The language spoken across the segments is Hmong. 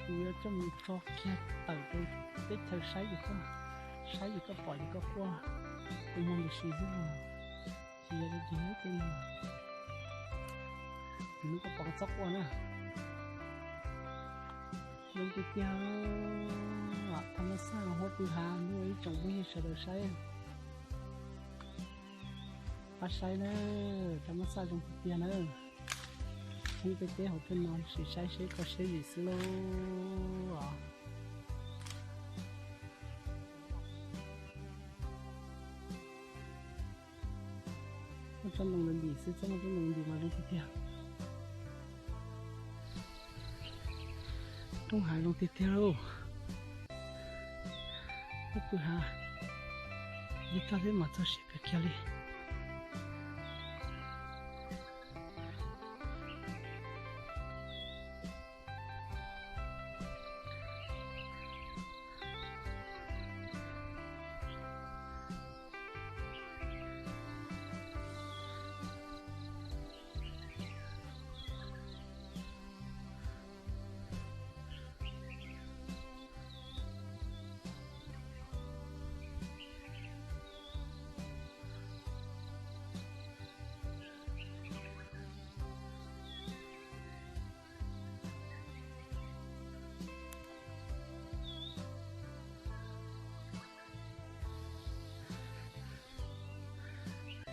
Kuv yuav coj mus tso kiag tawm rau teb chaws saib ces koj, saib ces koj pom ces koj quaj, kuv muag ntws si xwb. Tsis yog tias ces tej no, hnub koj pom koj txhob quaj na. Zoo tiag tiag, thaj mab xaj huab pw hav ntuj, ib tsoom phooj ywg sawv daws saib, pab saib na, thaj mab xaj zoo tiag tiag na. Hoob peb teb hauv tej no sim saib seb kho siab zim xwb lauj. Muaj tsob ntoo ntim xwb, txhob muaj tsob ntoo ntim mas zoo tiag tiag. Roob hav zoo tiag tiag lauj. Huab pw hav, yog koj thiab mas txog siab kawg kiag li.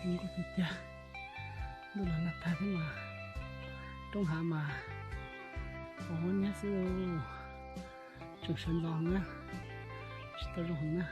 Zoo nkauj tiag tiag, ntuj los nag tag thiab mas roob hav mas pos huab niab xwb, tseem sawv ntxov heev na, tsis tau zoo heev na.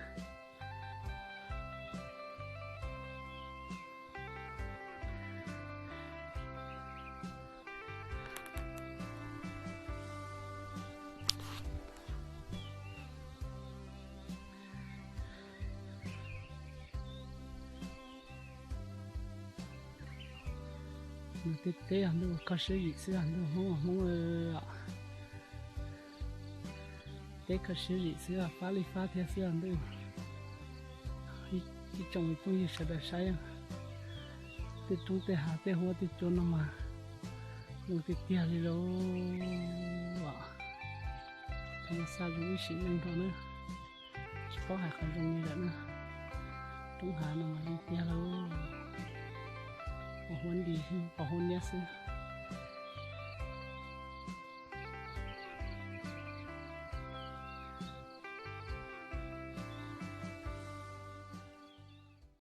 Nws tej teb ntuj kho siab zim xwb ntuj, Hmoob Hmoob, teb kho siab zim xwb, fab li fab thiab xwb ntuj. Ib tsoom phooj ywg sawv daws saib, tej roob tej hav tej huab tej cua no mas zoo tiag tiag li lauj. Thaj mab xaj zoo ib sim neej nrog na, tsis paub hais qhov zoo li lawm na. Roob hav no mas zoo tiag lauj, pos huab nti, pos huab niab xwb.